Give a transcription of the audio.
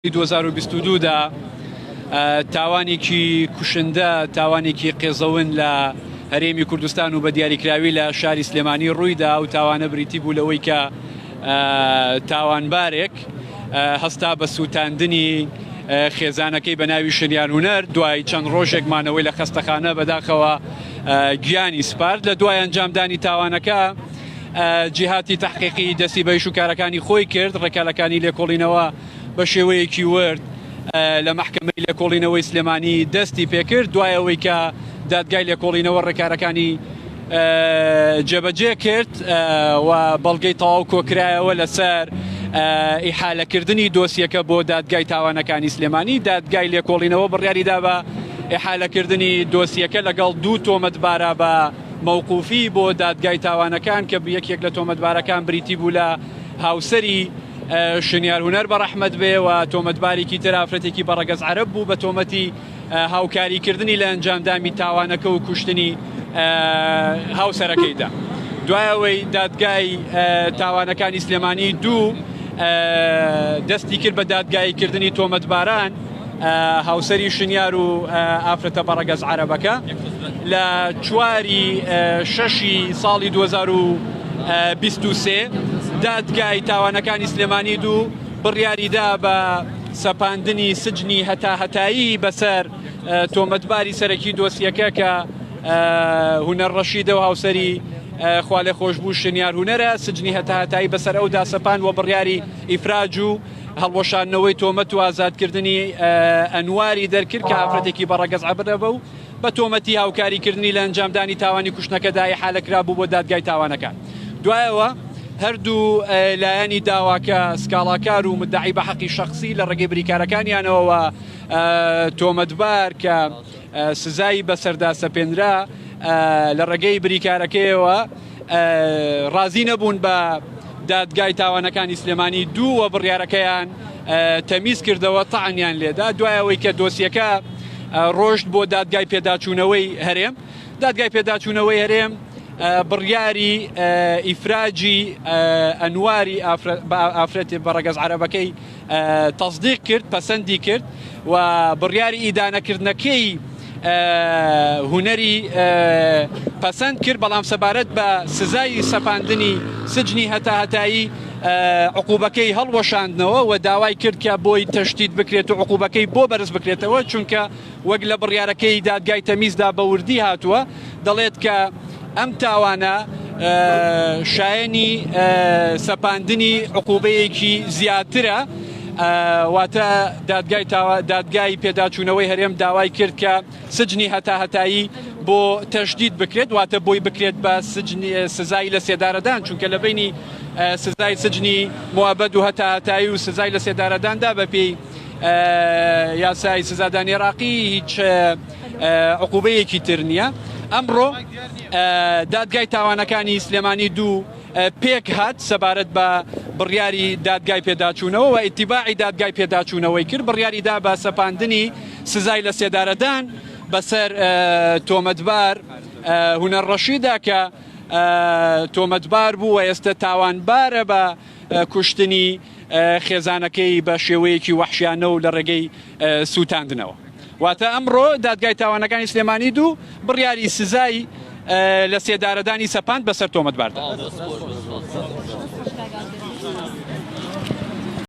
2022 دا تاوانێکی کوشندە، تاوانێکی قێزەون لە هەرێمی کوردستان و بە دیاریکراوی لە شاری سلێمانی ڕوویدا. ئەو تاوانە بریتی بوو لەوەی کە تاوانبارێک هەستا بە سووتاندنی خێزانەکەی بە ناوی شنیار هونەر، دوای چەند ڕۆژێک مانەوەی لە خەستەخانە بەداخەوە گیانی سپارد. لە دوای ئەنجامدانی تاوانەکە جیهاتی تەحقیقی دەستی بە ئیش و کارەکانی خۆی کرد، ڕێکارەکانی لێکۆڵینەوە بە شێوەیەکی ورد لە مەحکەمەی لێکۆڵینەوەی سلێمانی دەستی پێکرد. دوای ئەوەی کە دادگای لێکۆڵینەوە ڕێکارەکانی جێبەجێ کرد و بەڵگەی تەواو کۆکرایەوە لەسەر ئیحالەکردنی دۆسیەکە بۆ دادگای تاوانەکانی سلێمانی، دادگای لێکۆڵینەوە بڕیاریدا بە ئیحالەکردنی دۆسیەکە لەگەڵ دوو تۆمەتبارا بە مەوقوفی بۆ دادگای تاوانەکان کە یەکێک لە تۆمەتبارەکان بریتی بوو لە هاوسەری شنیار هونەر بە ڕەحمەت بێ و تۆمەتبارێکی تر ئافرەتێکی بە ڕەگەز عەرەب بوو بە تۆمەتی هاوکاریکردنی لە ئەنجامدامی تاوانەکە و کوشتنی هاوسەرەکەیدا. دوای ئەوەی دادگای تاوانەکانی سلێمانی دوو دەستی کرد بە دادگاییکردنی تۆمەتباران، هاوسەری شنیار و ئافرەتە بەڕەگەز عەرەبەکە لە چواری شەشی ساڵی 2023 دادگای تاوانەکانی سلێمانی دوو بڕیاریدا بە سەپاندنی سجنی هەتا هەتایی بەسەر تۆمەتباری سەرەکی دۆسیەکە کە هونەر ڕەشیدە و هاوسەری خوالێخۆشبوو شنیار هونەرە، سجنی هەتا هەتایی بەسەر ئەودا سەپاند و بڕیاری ئیفراج و هەڵوەشاندنەوەی تۆمەت و ئازادکردنی ئەنواری دەرکرد کە ئافرەتێکی بە ڕەگەز عەرەبە و بە تۆمەتی هاوکاریکردنی لە ئەنجامدانی تاوانی کوشتنەکەدا ئیحالە کرابوو بۆ دادگای تاوانەکان. دوایەوە هەردوو لایەنی داواکە سکاڵاکار و مدعی بە حەقی شەخسی لە ڕێگەی بریکارەکانیانەوە و تۆمەتبار کە سزای بەسەردا سەپێنرا لە ڕێگەی بریکارەکەیەوە ڕازی نەبوون بە دادگای تاوانەکانی سلێمانی دوو و بڕیارەکەیان تەمیز کردەوە تەعنیان لێدا. دوای ئەوەی کە دۆسیەکە ڕۆشت بۆ دادگای پێداچوونەوەی هەرێم، دادگای پێداچوونەوەی هەرێم بڕیاری ئیفراجی ئەنواری ئافرەتی بە ڕەگەز عەرەبەکەی تەسدیق کرد، پەسەندی کرد و بڕیاری ئیدانەکردنەکەی هونەری پەسەند کرد، بەڵام سەبارەت بە سزای سەپاندنی سجنی هەتاهەتایی عقوبەکەی هەڵوەشاندنەوە و داوای کرد کە بۆی تەشدید بکرێت و عقوبەکەی بۆ بەرز بکرێتەوە، چونکە وەک لە بڕیارەکەی دادگای تەمیزدا بە وردی هاتووە دەڵێت کە ئەم تاوانە شایەنی سەپاندنی عقوبەیەکی زیاترە، واتە دادگای دادگای پێداچوونەوەی هەرێم داوای کرد کە سجنی هەتاهەتایی بۆ تەشدید بکرێت، واتە بۆی بکرێت بە سجنی سزای لە سێدارەدان، چونکە لە بینی سزای سجنی موابەد و هەتاهەتایی و سزای لە سێدارەداندا بەپێی یاسای سزادانی عێراقی هیچ عقوبەیەکی تر نییە. ئەمڕۆ دادگای تاوانەکانی سلێمانی دوو پێک هات سەبارەت بە بڕیاری دادگای پێداچوونەوە و ئیتیباعی دادگای پێداچوونەوەی کرد، بڕیاری دا بە سەپاندنی سزای لە سێدارەدان بەسەر تۆمەتبار هونەر ڕەشیدا کە تۆمەتبار بوو و ئێستە تاوانبارە بە کوشتنی خێزانەکەی بە شێوەیەکی وەحشیانە و لە ڕێگەی سووتاندنەوە. واتە ئەمڕۆ دادگای تاوانەکانی سلێمانی دوو بڕیاری سزای لە سێدارەدانی سەپاند بەسەر تۆمەتباردا.